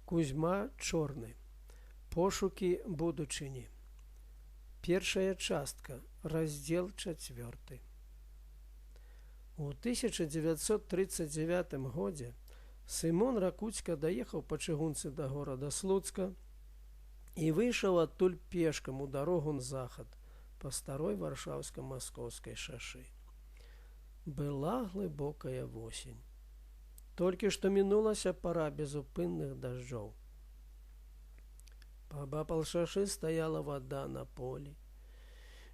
Кузьма Чорны. Пошукі будучыні. Першая частка, раздзел чацвёрты. У 1939 годзе Сымон Ракуцька даехаў па чыгунцы да горада Слуцка і выйшаў адтуль пешкам у дарогу на захад па старой варшаўска-маскоўскай шашы. Была глыбокая восень. Толькі што мінулася пара безупынных дажджоў. Паабапал шашы стаяла вада на полі.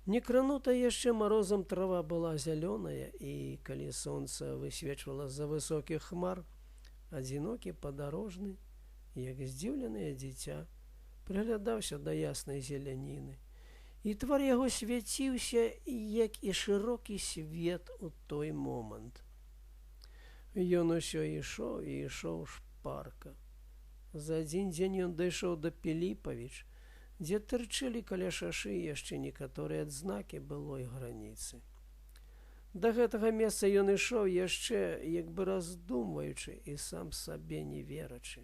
Некранутая яшчэ марозам трава была зялёная, і калі сонца высвечвала з-за высокіх хмар, адзінокі падарожны, як здзіўленае дзіця, прыглядаўся да яснай зеляніны. І твар яго свяціўся, як і шырокі свет у той момант. Ён усё ішоў і ішоў шпарка. За адзін дзень ён дайшоў да Піліпавіч, дзе тырчэлі каля шашы яшчэ некаторыя адзнакі былой граніцы. Да гэтага месца ён ішоў яшчэ, як бы раздумваючы і сам сабе не верачы.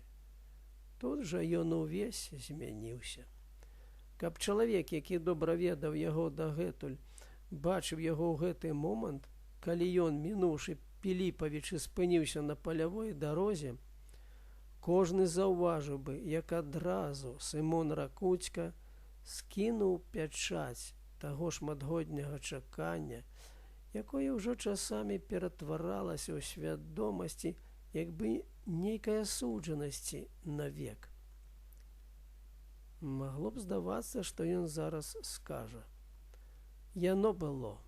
Тут жа ён увесь змяніўся. Каб чалавек, які добра ведаў яго дагэтуль, бачыў яго ў гэты момант, калі ён, мінуўшы Піліпавічы, спыніўся на палявой дарозе, кожны заўважыў бы, як адразу Сымон Ракуцька скінуў пячаць таго шматгодняга чакання, якое ўжо часамі ператваралася ў свядомасці як бы нейкай асуджанасці навек. Магло б здавацца, што ён зараз скажа: Яно было.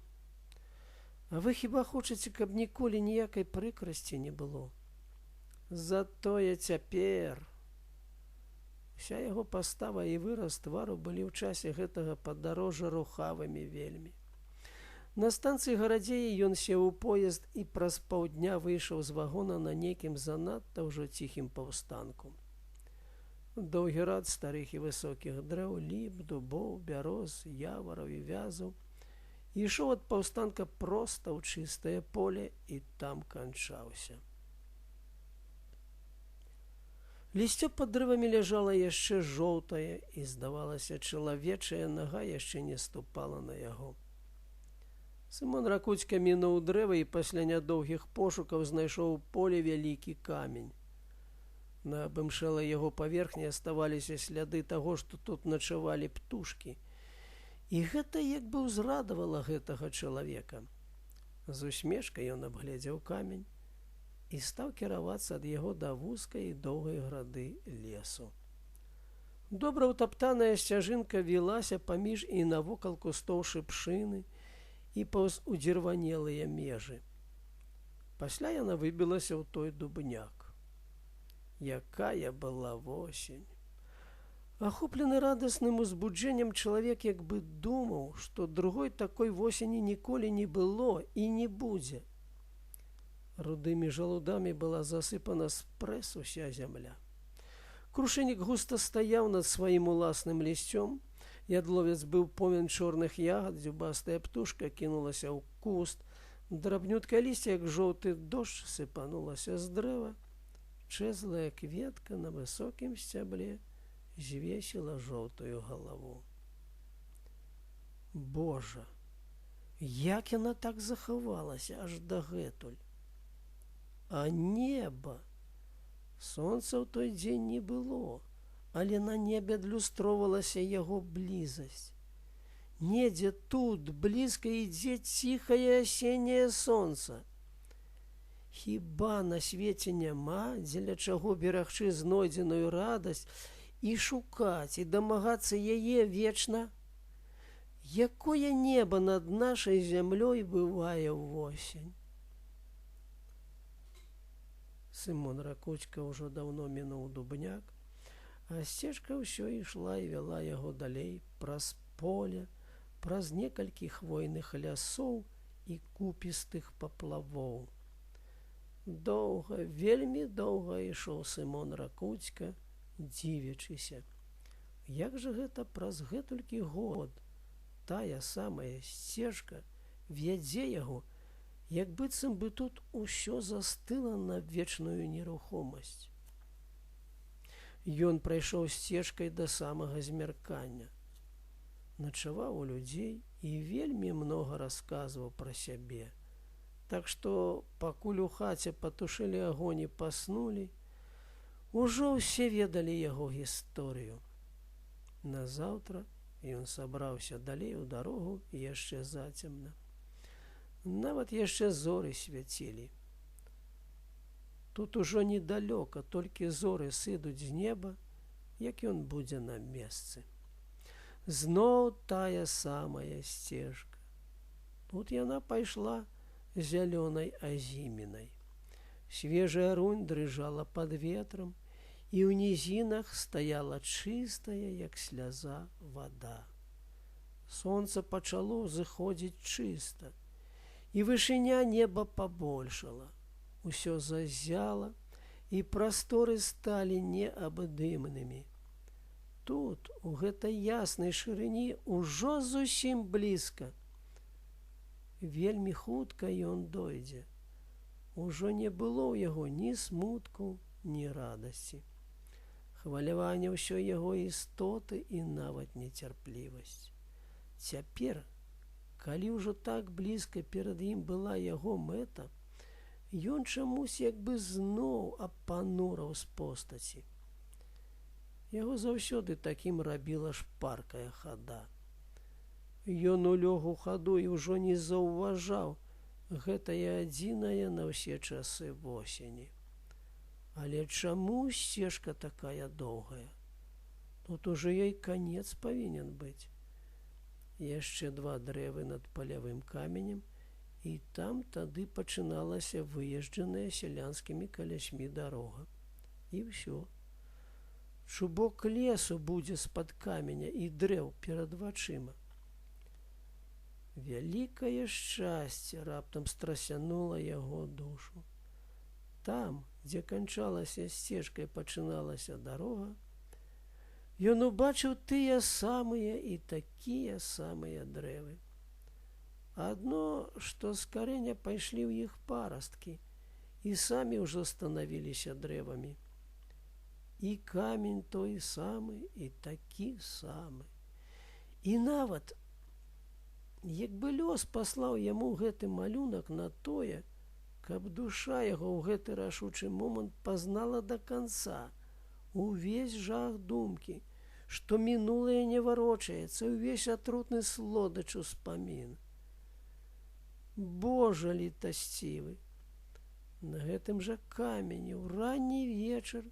А вы хіба хочаце, каб ніколі ніякай прыкрасці не было? Затое цяпер. Уся яго пастава і выраз твару былі ў часе гэтага падарожжа рухавымі вельмі. На станцыі Гарадзеі ён сеў у поезд і праз паўдня выйшаў з вагона на нейкім занадта ўжо ціхім паўстанку. Доўгі рад старых і высокіх дрэў, ліп, дубоў, бяроз, явараў і вязаў ішоў ад паўстанка проста ў чыстае поле і там канчаўся. Лісцё пад дрэвамі ляжала яшчэ жоўтае і, здавалася, чалавечая нага яшчэ не ступала на яго. Сымон Ракуцька мінуў дрэва і пасля нядоўгіх пошукаў знайшоў у полі вялікі камень. На абымшэлай яго паверхні аставаліся сляды таго, што тут начавалі птушкі. І гэта як бы ўзрадавала гэтага чалавека. З усмешкай ён абгледзеў камень і стаў кіравацца ад яго да вузкай і доўгай грады лесу. Добра ўтаптаная сцяжынка вілася паміж і навокал кустоў шыпшыны і паўз удзірванелыя межы. Пасля яна выбілася ў той дубняк. Якая была восень! Ахоплены радасным узбуджэннем чалавек як бы думаў, што другой такой восені ніколі не было і не будзе. Рудымі жалудамі была засыпана спрэс уся зямля. Крушыннік густа стаяў над сваім уласным лісцём, ядловец быў повен чорных ягад, дзюбастая птушка кінулася ў куст, драбнюткае лісце, як жоўты дождж, сыпанулася з дрэва, чэзлая кветка на высокім сцябле звесіла жоўтую галаву. Божа, як яна так захавалася аж дагэтуль? А неба! Сонца ў той дзень не было, але на небе адлюстроўвалася яго блізасць. Недзе тут блізка ідзе ціхае асенняе сонца. Хіба на свеце няма дзеля чаго берагчы знойдзеную радасць і шукаць і дамагацца яе вечна? Якое неба над нашай зямлёй бывае ўвосень? Сымон Ракуцька ўжо даўно мінуў дубняк, а сцежка ўсё ішла і вяла яго далей праз поле, праз некалькі хвойных лясоў і купістых паплавоў. Доўга, вельмі доўга ішоў Сымон Ракуцька, дзівячыся. Як жа гэта праз гэтулькі год тая самая сцежка вядзе яго, як быццам бы тут усё застыла на вечную нерухомасць. Ён прайшоў сцежкай да самага змяркання. Начаваў у людзей і вельмі многа расказваў пра сябе. Так што, пакуль у хаце патушылі агонь і паснулі, ужо ўсе ведалі яго гісторыю. Назаўтра ён сабраўся далей у дарогу яшчэ зацемна. Нават яшчэ зоры свяцілі. Тут ужо недалёка, толькі зоры сыдуць з неба, як ён будзе на месцы. Зноў тая самая сцежка. Тут яна пайшла зялёнай азімінай. Свежая рунь дрыжала пад ветрам, і ў нізінах стаяла чыстая, як сляза, вада. Сонца пачало зыходзіць чыста, і вышыня неба пабольшала. Усё заззяла, і прасторы сталі неабдымнымі. Тут, у гэтай яснай шырыні, ужо зусім блізка. Вельмі хутка ён дойдзе. Ужо не было ў яго ні смутку, ні радасці. Хваляванне ўсёй яго істоты і нават нецярплівасць. Цяпер, калі ўжо так блізка перад ім была яго мэта, ён чамусь як бы зноў апанураў з постаці. Яго заўсёды такім рабіла шпаркая хада. Ён улёг у хаду і ўжо не заўважаў гэтая адзіная на ўсе часы восені. Але чаму сцежка такая доўгая? Тут ужо ёй канец павінен быць. Яшчэ два дрэвы над палявым каменем, і там тады пачыналася выезджаная сялянскімі калясьмі дарога. І ўсё. Чубок лесу будзе з-пад каменя і дрэў перад вачыма. Вялікае шчасце раптам страсянула яго душу. Там, дзе канчалася сцежка і пачыналася дарога, ён убачыў тыя самыя і такія самыя дрэвы. Адно, што з карэня пайшлі ў іх парасткі і самі ўжо станавіліся дрэвамі. І камень той самы, і такі самы. І нават, як бы лёс паслаў яму гэты малюнак на тое, каб душа яго ў гэты рашучы момант пазнала да канца увесь жах думкі, што мінулае не варочаецца, увесь атрутны слодыч успамін. Божа літасцівы! На гэтым жа камені ў ранні вечар,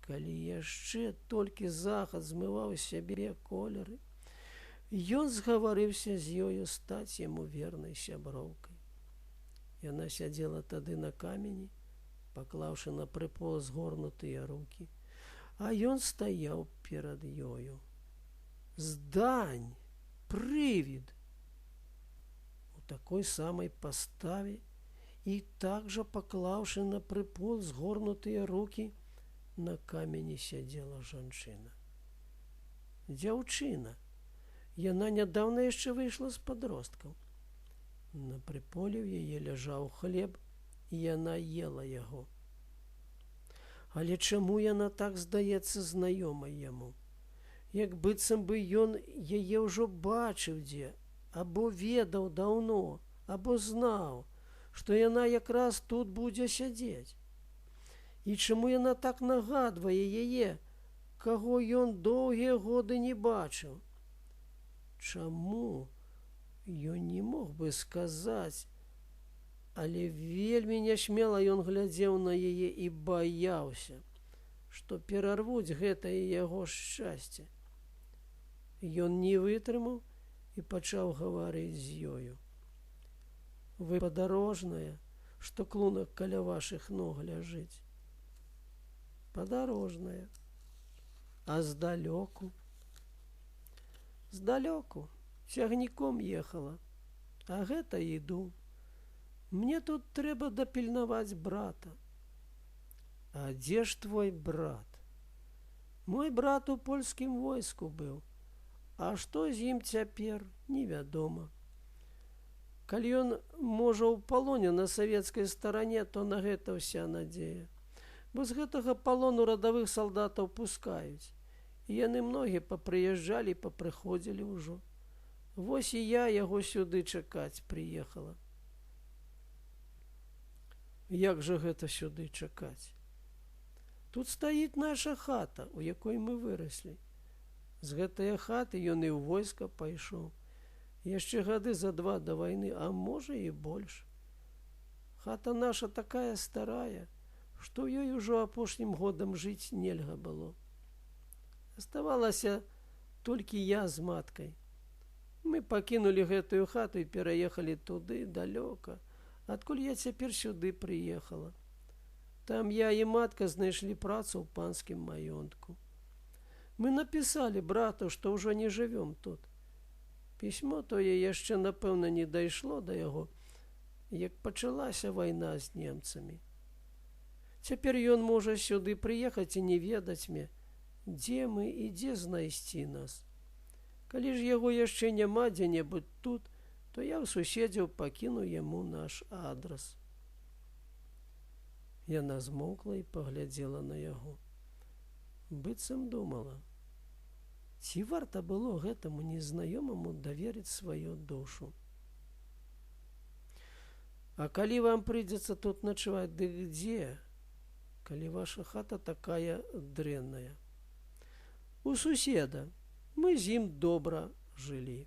калі яшчэ толькі захад змываў з сябе колеры, ён згаварыўся з ёю стаць яму вернай сяброўкай. Яна сядзела тады на камені, паклаўшы на прыпол згорнутыя рукі, а ён стаяў перад ёю. Здань, прывід! У такой самай паставе і так жа паклаўшы на прыпол згорнутыя рукі, на камені сядзела жанчына. Дзяўчына. Яна нядаўна яшчэ выйшла з падросткаў. На прыполе ў яе ляжаў хлеб, і яна ела яго. Але чаму яна так здаецца знаёмай яму? Як быццам бы ён яе ўжо бачыў дзе, або ведаў даўно, або знаў, што яна якраз тут будзе сядзець. І чаму яна так нагадвае яе, каго ён доўгія годы не бачыў? Чаму? Ён не мог бы сказаць, але вельмі нясмела ён глядзеў на яе і баяўся, што перарвуць гэтае яго шчасце. Ён не вытрымаў і пачаў гаварыць з ёю. Вы падарожная, што клунак каля вашых ног ляжыць? Падарожная. А здалёку? Здалёку. Цягніком ехала. А гэта іду. Мне тут трэба дапільнаваць брата. А дзе ж твой брат? Мой брат у польскім войску быў. А што з ім цяпер, невядома. Калі ён, можа, ў палоне на савецкай старане, то на гэта ўся надзея. Бо з гэтага палону радавых салдатаў пускаюць. І яны многія папрыязджалі, папрыходзілі ўжо. Вось і я яго сюды чакаць прыехала. Як жа гэта сюды чакаць? Тут стаіць наша хата, у якой мы выраслі. З гэтае хаты ён і ў войска пайшоў. Яшчэ гады за два да вайны, а можа, і больш. Хата наша такая старая, што ў ёй ужо апошнім годам жыць нельга было. Аставалася толькі я з маткай. Мы пакінулі гэтую хату і пераехалі туды далёка, адкуль я цяпер сюды прыехала. Там я і матка знайшлі працу ў панскім маёнтку. Мы напісалі брату, што ўжо не жывём тут. Пісьмо тое яшчэ, напэўна, не дайшло да яго, як пачалася вайна з немцамі. Цяпер ён можа сюды прыехаць і не ведаць ме, дзе мы і дзе знайсці нас. Калі ж яго яшчэ няма дзе-небудзь тут, то я ў суседзяў пакіну яму наш адрас. Яна змоўкла і паглядзела на яго. Быццам думала, ці варта было гэтаму незнаёмаму даверыць сваю душу. А калі вам прыйдзецца тут начаваць, дык дзе, калі ваша хата такая дрэнная? У суседа. Мы з ім добра жылі.